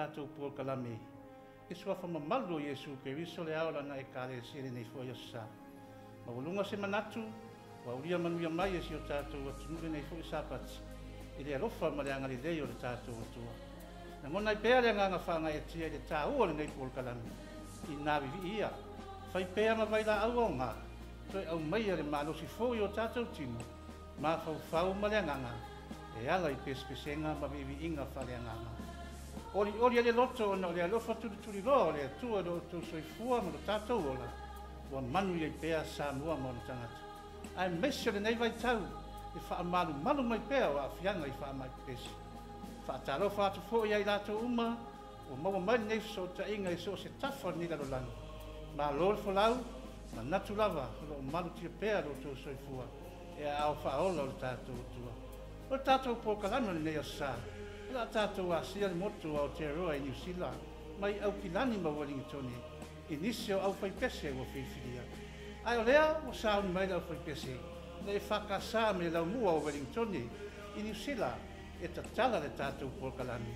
tatou polokalame i suafa mamalu o Iesu Keriso le Ao o Lana Ekalesia i lenei foi aso Sa. Maualuga se manatu ua aulia manuia mai e si o tatou atunuu lenei foi Sapati i le alofa ma le agalelei o le tatou Atua. Lagona ai pea le agaga faagaeetia i le taua o lenei polokalame inā vivii ia, fai pea ma vailaau aoga, toe aumaia le malosi foi o tatou tino, mafaufau ma le agaga e ala i pesepesega ma viiviiga faaleagaga. Olioli ai le loto ona o le alofa tulituliloa o le Atua i lo outou soifua ma lo tatou ola, ua manuia ai pea Samoa ma ona tagata, aemaise o lenei vaitau e faamalumalu mai pea o aafiaga i faamai pepesi. Faatalofa atu foi ia i latou uma ua maua mai lenei fesootaiga i so o se tafa o lenei lalolagi. Malo le folau, manatu lava o lo o malutia pea lo outou soifua e aao faaola o le tatou Atua. O le tatou polokalame o lenei aso Sa, o le a tatou asia le motu o Aotearoa i Niu Sila mai Aukilani ma Ueligitone i nisi o aufaipese ua filifilia. Ae o lea ua sauni mai le aufaipese le EFKS me le Laumua o Ueligitone i Niu Sila e tatala le tatou polokalame.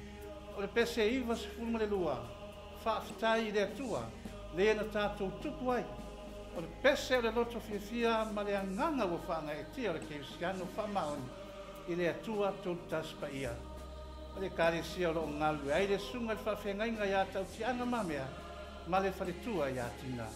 O le pese 92, Faafetai i le Atua, le na tatou tupu ai. O le pese o le loto fiafia ma le agaga ua faagaeetia o le kerisiano faamaoni i le Atua Tolutasi Paia. O le Ekalesia o lo o galulue ai le Susuga i le Faafeagaiga ia Tautiaga Mamea ma le faletua ia Tina.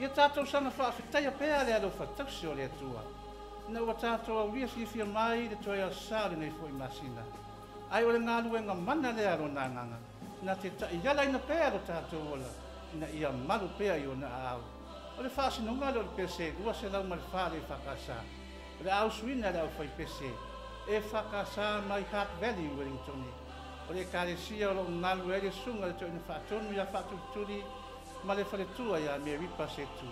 Ia tatou saga faafetaia pea le alofa tausi o le Atua, ina ua tatou aulia fiafia mai le toe aso Sa o lenei foi masina. Ae o le galuega mana lea a Lona Agaga, na te taialaina pea lo tatou ola, ina ia malu pea i Ona aao. O le faasinoga lea o le pese 204 a le EFKS, o le a usuina e le aufaipese EFKS mai Hutt Valley i Ueligitone. O le Ekalesia o lo o galulue ai le Susuga i le Toeaina Faatonu ia Faatulituli ma le faletua ia Meripa Setu.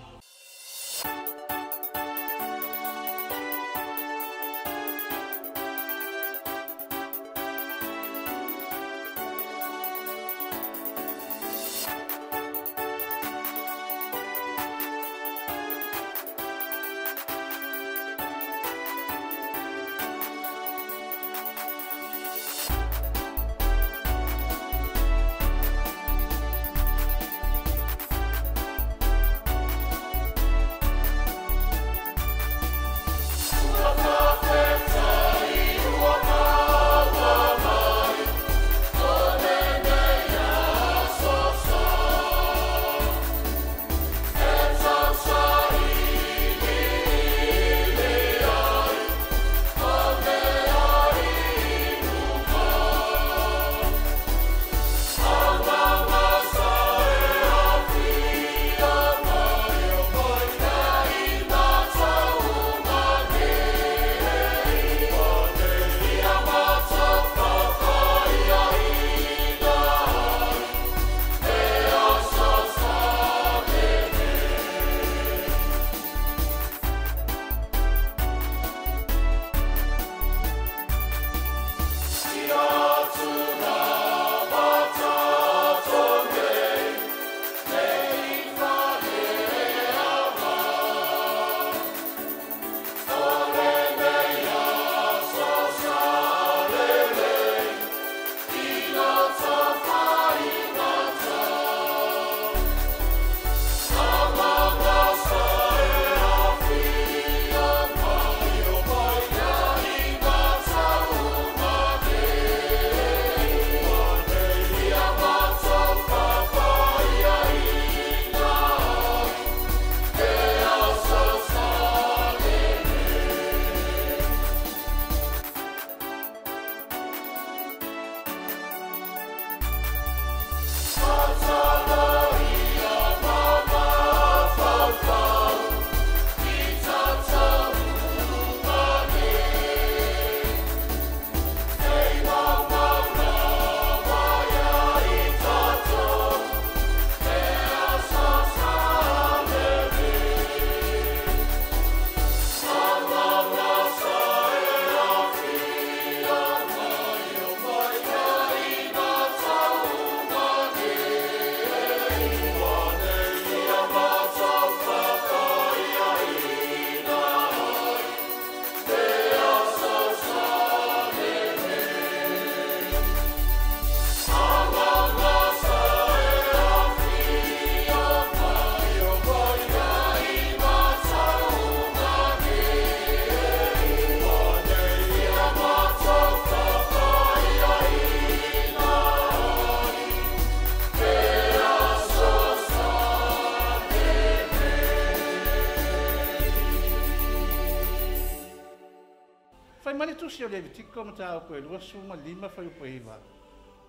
Fai mai le Tusi o Levitiko mataupu e 25 fuaiupu e 9,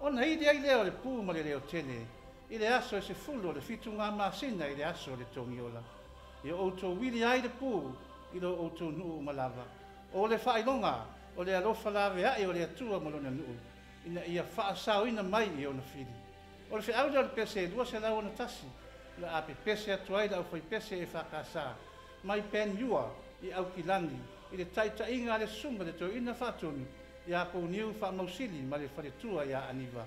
Ona ili ai lea o le pu ma le leotele i le aso e 10 o le fituga masina i le aso o le togiola, ia outou ili ai le pu i lo outou nuu uma lava. O le faailoga o le alofa laveai o le Atua ma Lona nuu, ina ia faasaoina mai i ona fili. O le feau lea o le pese e 261, o le a pepese atu ai le aufaipese EFKS mai Panmure i Aukilani i le taitaiga a le Susuga i le Toeaina Faatonu ia Pouniu Faamausili ma le faletua ia Aniva.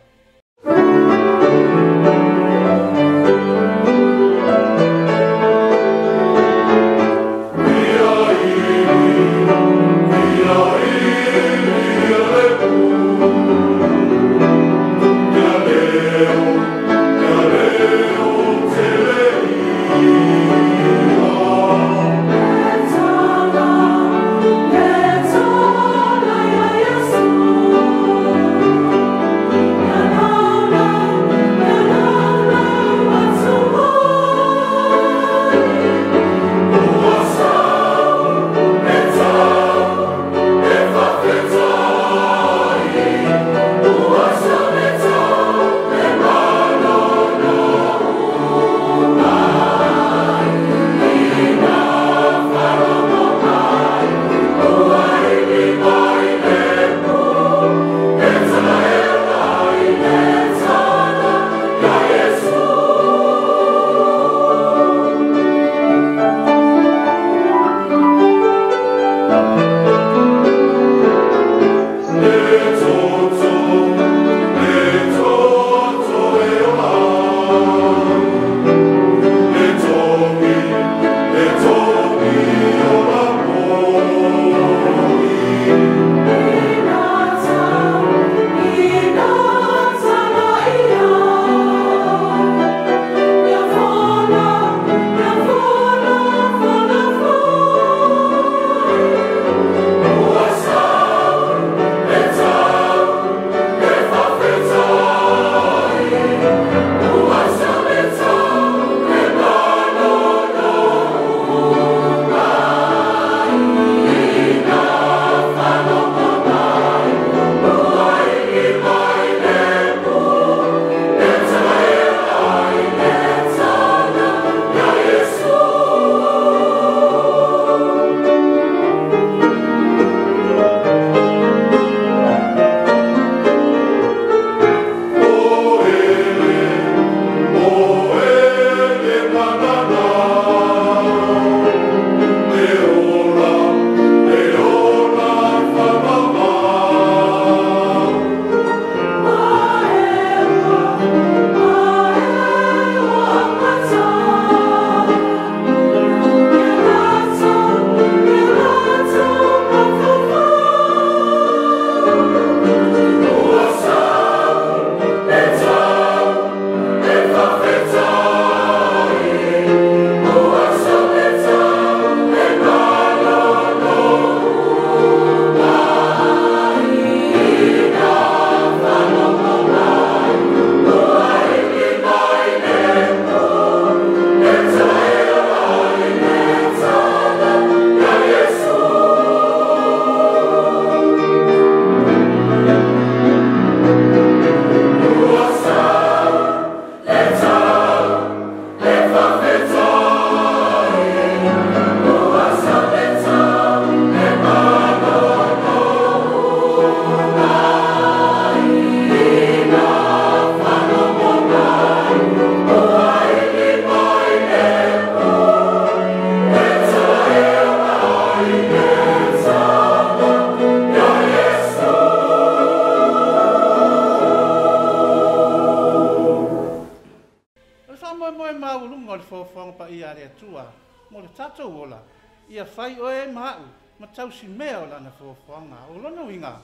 O le faamoemoe maualuga o le foafoaga paia a le Atua mo le tatou ola, ia fai oe ma a'u ma tausimea o Lana foafoaga. O lona uiga,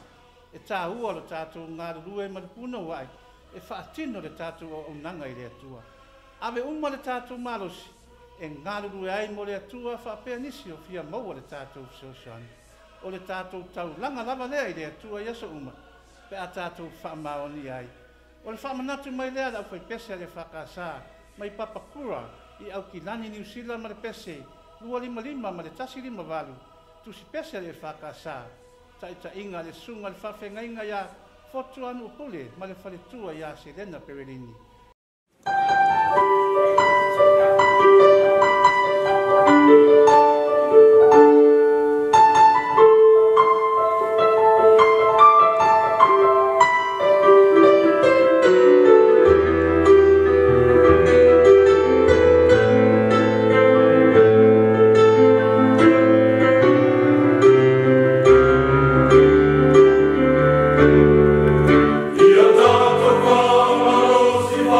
e taua lo tatou galulue ma le punoua'i e faatino le tatou auaunaga i le Atua. Ave uma le tatou malosi e galulue ai mo le Atua faapea nisi o fia maua le tatou fesoasoani. O le tatou taulaga lava lea i le Atua i aso uma pe a tatou faamaoni ai. O le faamanatu mai lea a le aufaipese a le EFKS mai Papakura i Aukilani, Niu Sila ma le pese 255 ma le 158, tusipese a le EFKS Taʻitaʻiga a le Susuga i le Faafeagaiga iā Fotuanuʻu Pule ma le faletua iā Selena Perelini. Ia tatou faamalosiau.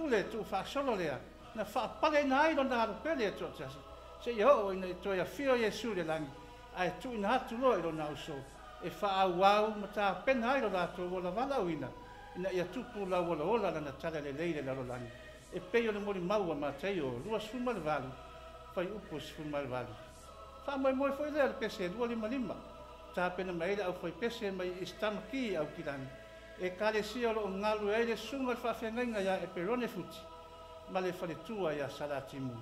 pule tuufaasolo lea na faapaleina ai lona Alo pele e toatasi, seia oo ina toe afio Iesu i le lagi, ae tuuina atu loa i lona uso e faaauau ma tapena ai lo latou ola valaauina, ina ia tupu lauolaola lana talalelei i le lalolagi, e pei o le molimau a Mataio 28, fuaiupu 18. Faamoemoe foi lea o le pese 255, tapena mai ai le aufaipese mai East Tamaki i Aukilani, Ekalesia o lo o galulue ai le susuga i le faafeagaiga ia Eperone Futi ma le faletua ia Salatimu.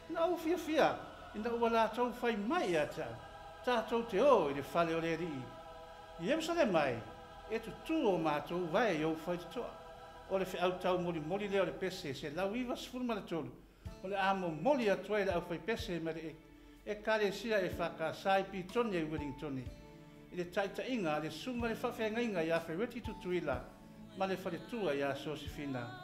Na ou fiafia ina ua latou fai mai ia te au, Tatou te o i le fale o le Alii. I Ierusalema e, e tutū o matou vae i ou faitotoa. O le feau taumolimoli lea o le pese 193 o le a momoli atu ai e le aufaipese ma le Ekalesia EFKS i Pitonia i Uelintone i le taitaiga a le Susuga i le Faafeagaiga ia Fereti Tutuila ma le faletua ia Sosefina.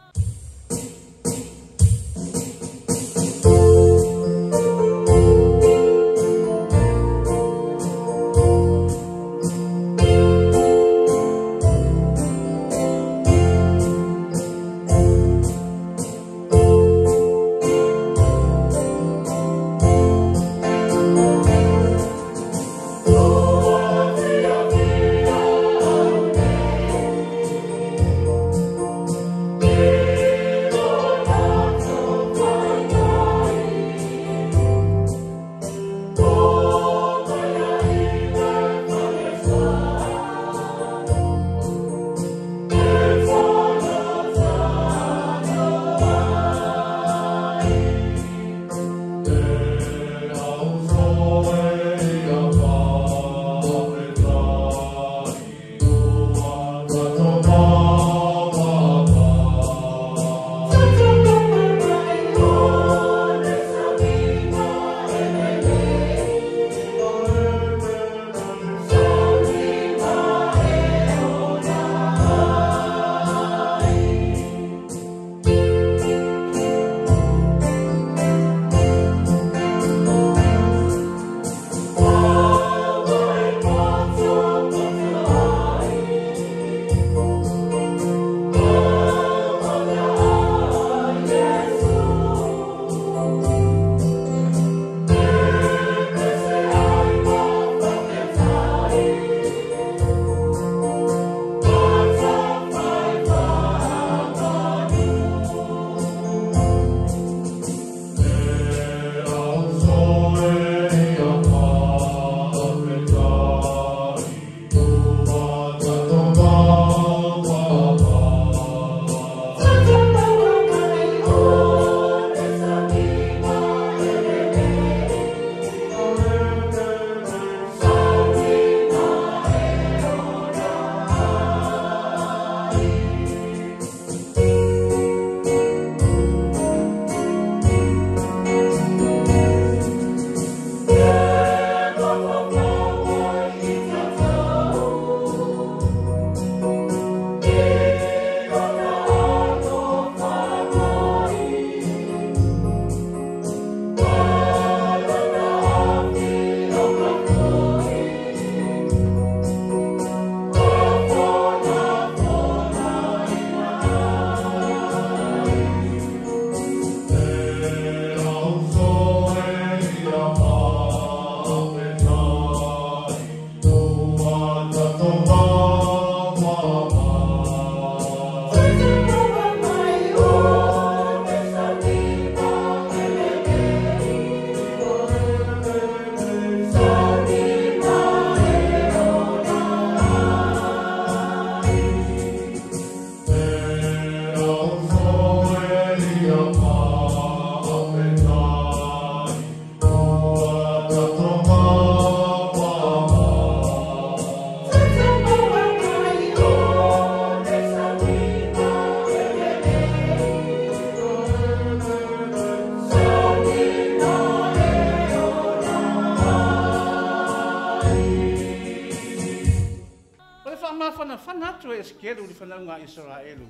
O le faamafanafana atu e Esekielu i le fanauga a Isaraelu,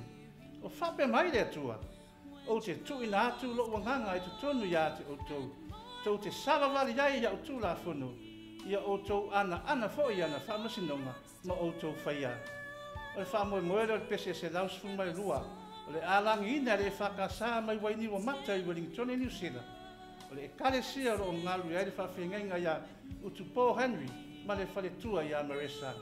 o faapea mai le Atua, Ou te tuuina atu lou agaga i totonu ia te outou, tou te savavali ai i au tulafono, ia outou anaana foi i ana faamasinoga ma outou faia. O le faamoemoe lea o le pese 112, o le a lagiina e le EFKS mai Wainiuamata i Wellingtone, Niu Sila. O le Ekalesia o lo o galulue ai le faafeagaiga ia Utupo Henry ma le faletua ia Maresa.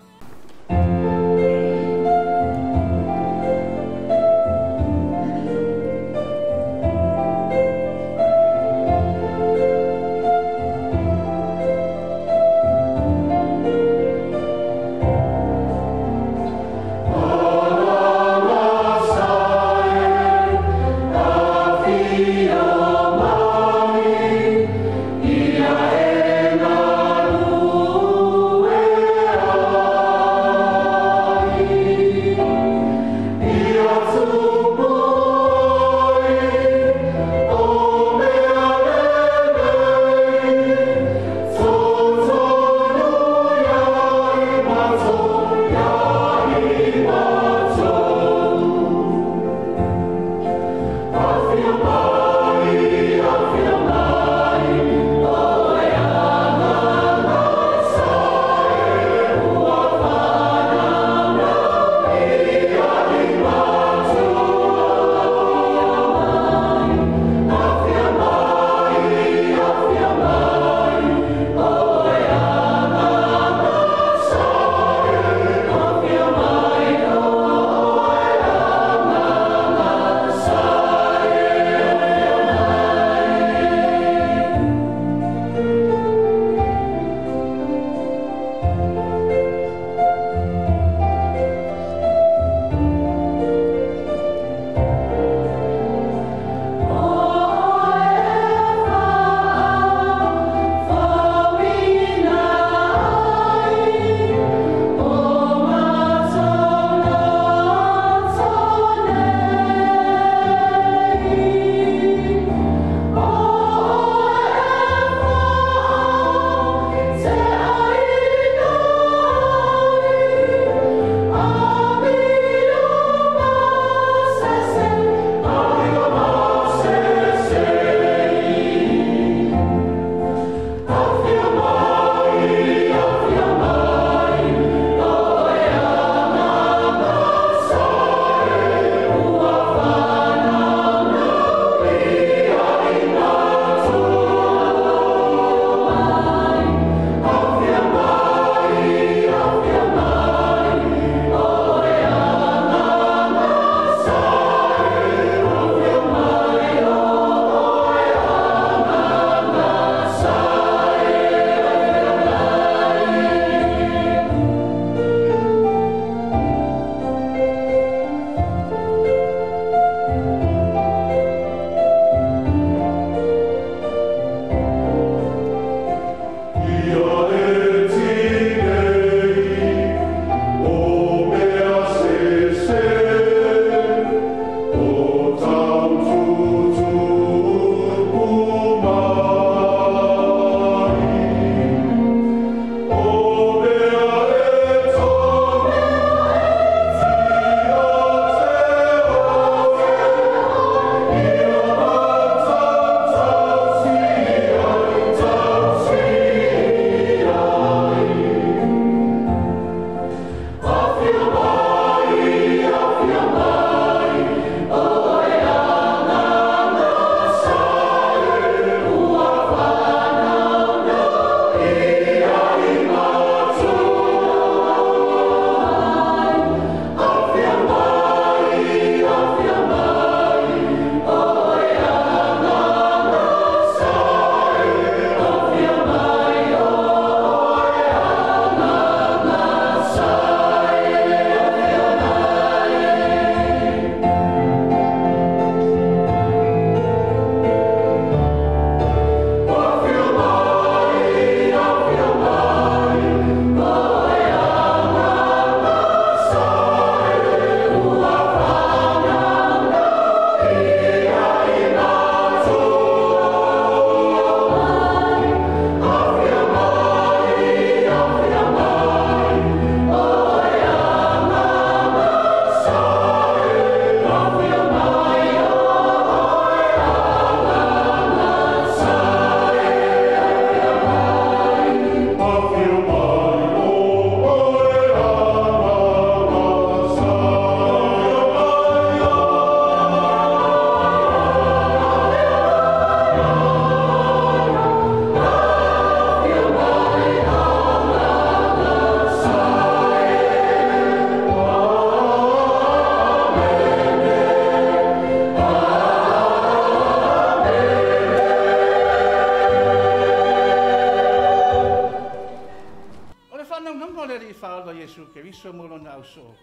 naunauga o le Alii Faaola Iesu Keriso mo lona ausoo.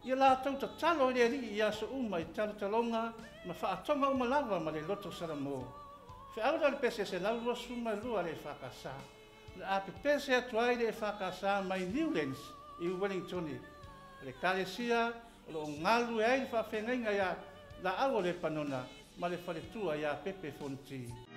Ia latou tatalo i le Alii i aso uma i talotaloga ma faatoga uma lava ma le loto salamo. Feau lea o le pese 122 a le EFKS. O le a pepese atu ai le EFKS mai Newlands i Wellingtone. O le Ekalesia o lo o galulue ai le faafeagaiga ia Laau o Lepanona ma le faletua ia Pepe Fonti.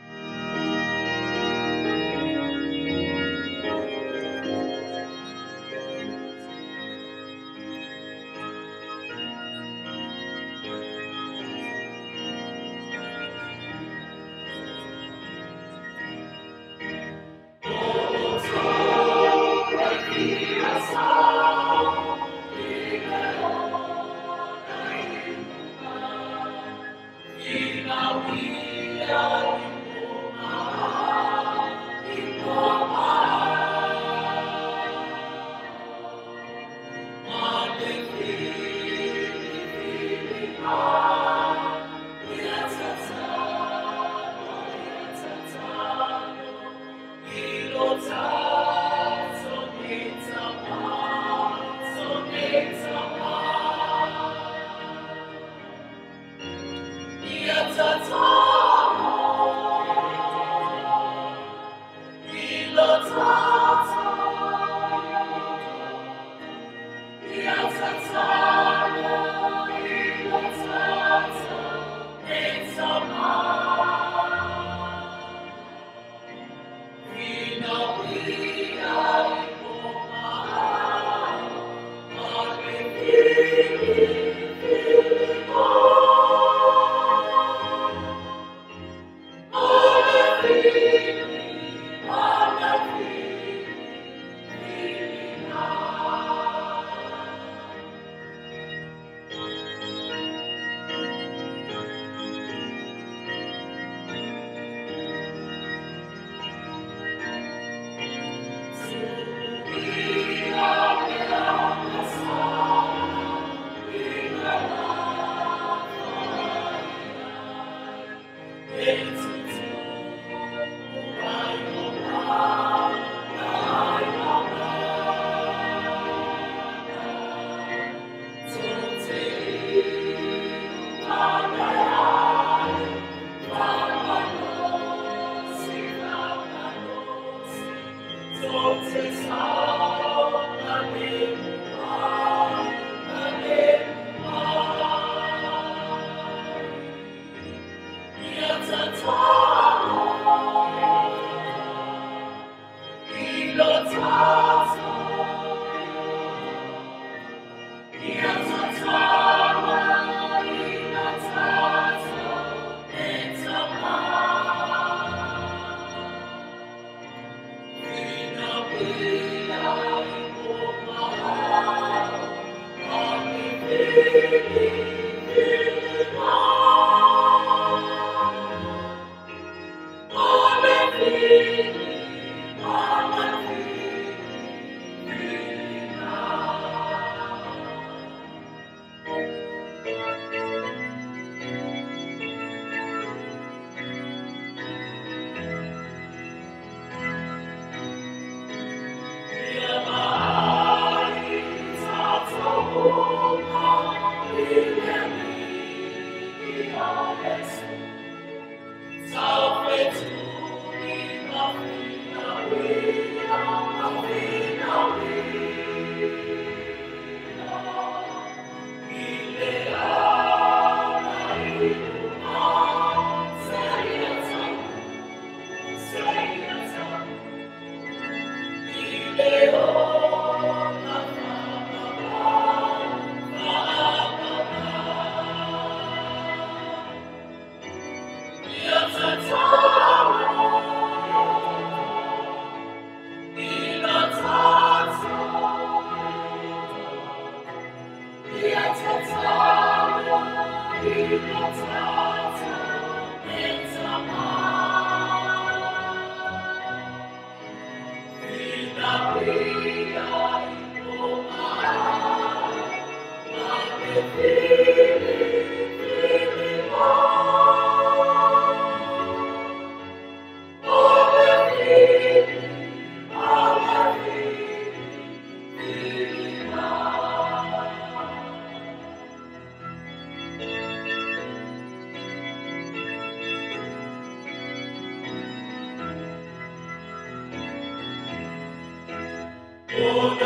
O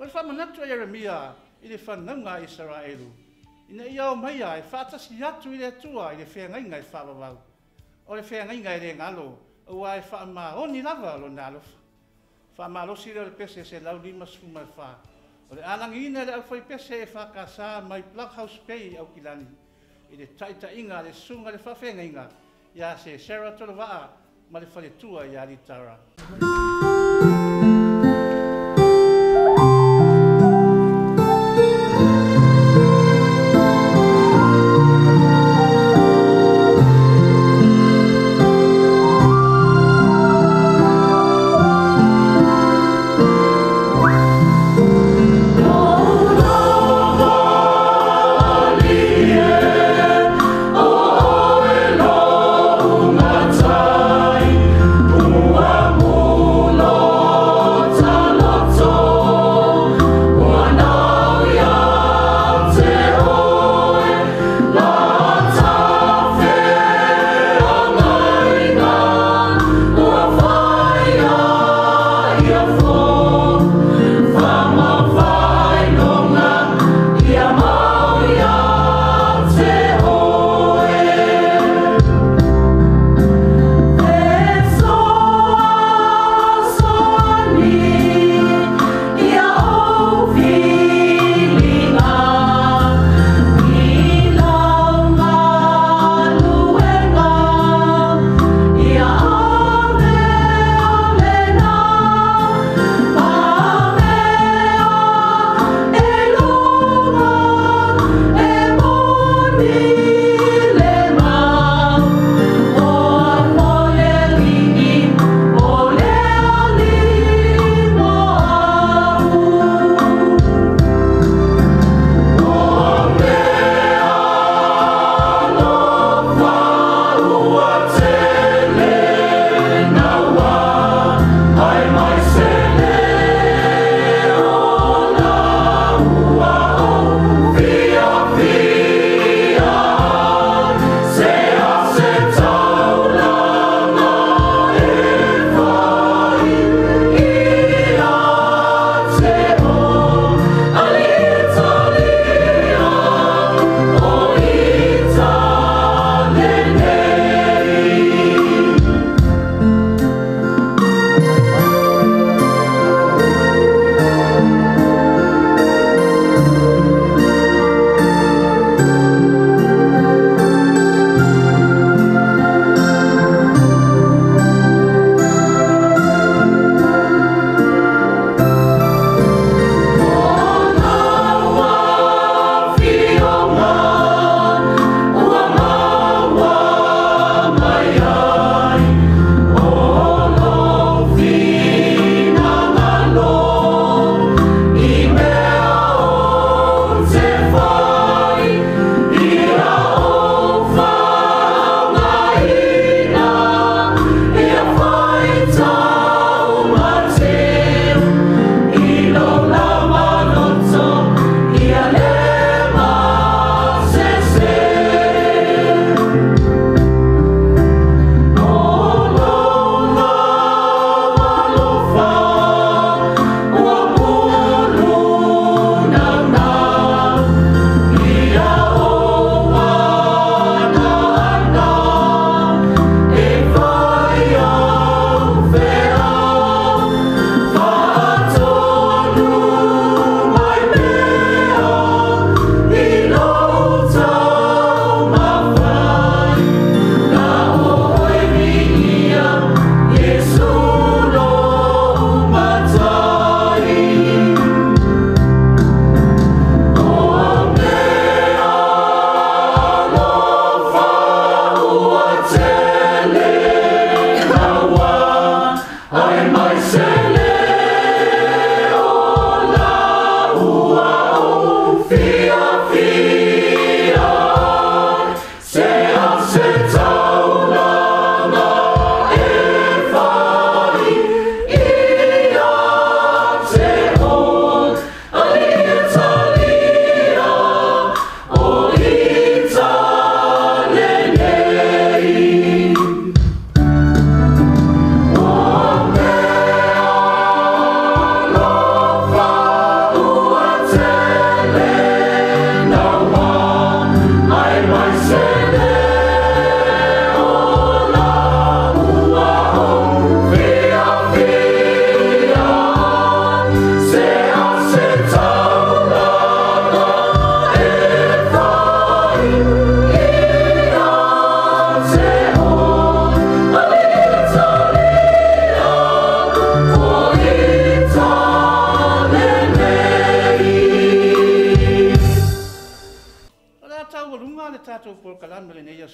le faamanatu a Ieremia i le fanauga a Isaraelu, ina ia omaia e faatasi atu i le Atua i le feagaiga e faavavau. O le feagaiga e le galo, auā e faamaoni lava Lona alofa. Faamalosi lea o le pese 154. O le a lagiina e le aufaipese EFKS mai Blockhouse Bay, Aukilani, i le taitaiga a le susuga i le faafeagaiga ia Sesera Tolovaa ma le faletua ia Litara. Matai, ua mulo.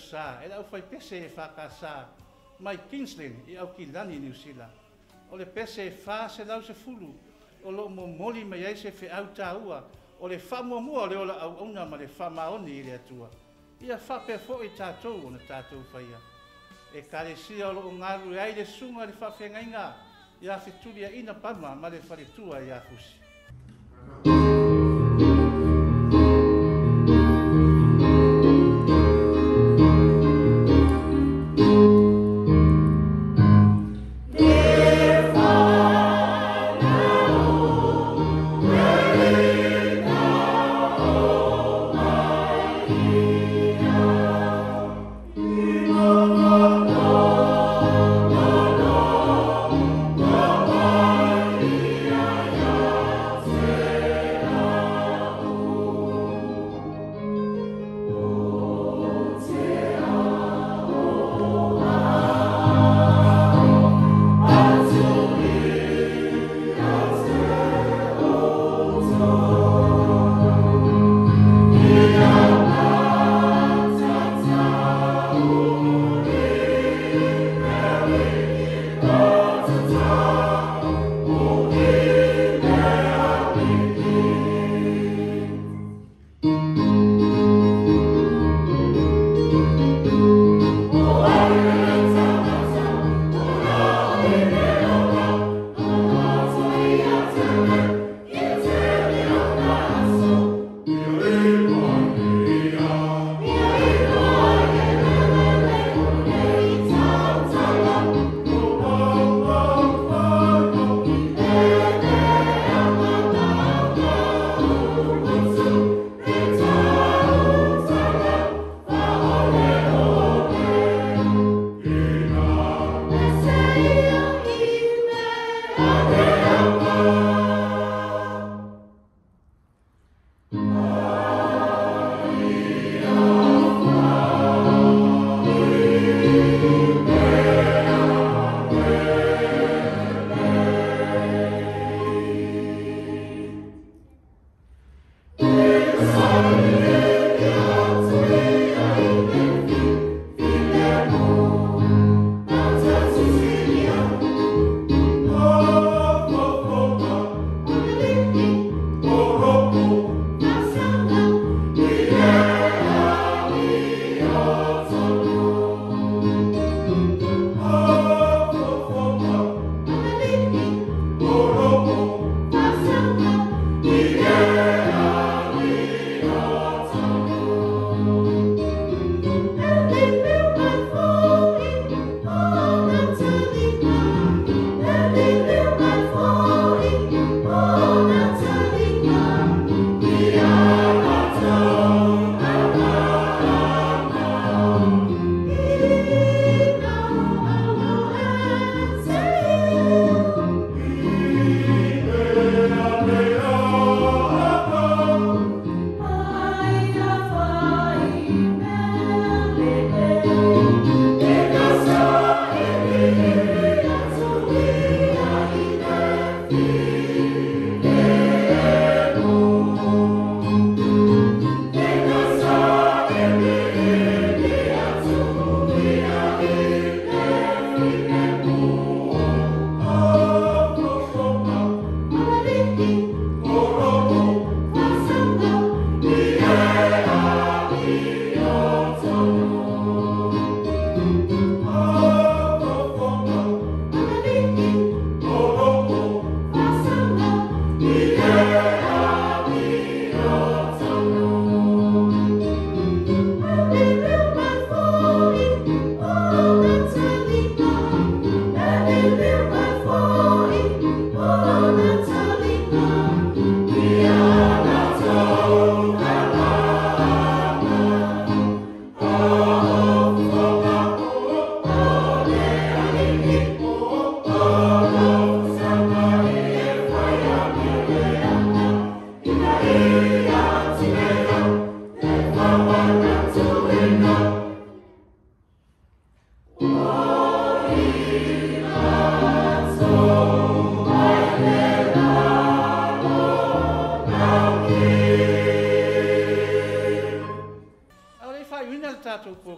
Aso Sa e le aufaipese EFKS mai Queensland i Aukilani, Niu Sila. O le pese 410 o loo momoli mai ai se feau taua o le faamuamua o le ola auauna ma le faamaoni i le Atua. Ia faapea foi tatou ona tatou faia. Ekalesia o loo galulue ai le susuga i le faafeagaiga ia Fetuliaina Pama ma le faletua ia Fusi.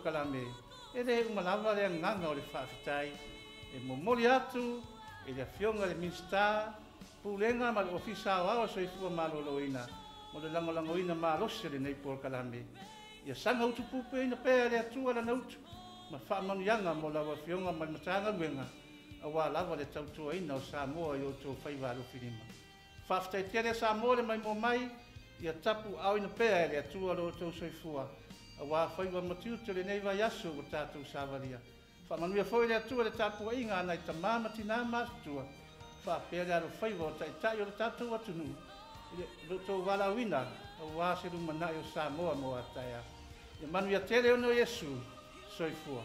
polokalame, e lē uma lava le agaga o le faafetai e momoli atu i le Afioga i le Minisita, Pulega ma le Ofisa Aoao o Soifua Maloloina mo le lagolagoina malosi o lenei polokalame. Ia saga utupupuina pea e le Atua lana utu ma faamanuiaga mo lau Afioga ma le Matagaluega auā lava le tautuaina o Samoa i outou faiva alofilima. Faafetai tele Samoa le maimoa mai, ia tapuaaoina pea e le Atua lo outou soifua auā faiva ma tiute o lenei vaiaso ua tatou savalia. Faamanuia foi le Atua i le tapuaiga a nai tamā ma tinā matutua faapea le alofaiva o taitai o le tatou atunuu i lo outou valaauina auā se lumanai o Samoa mo a taeao. Ia manuia tele ona o Iesu. Soifua.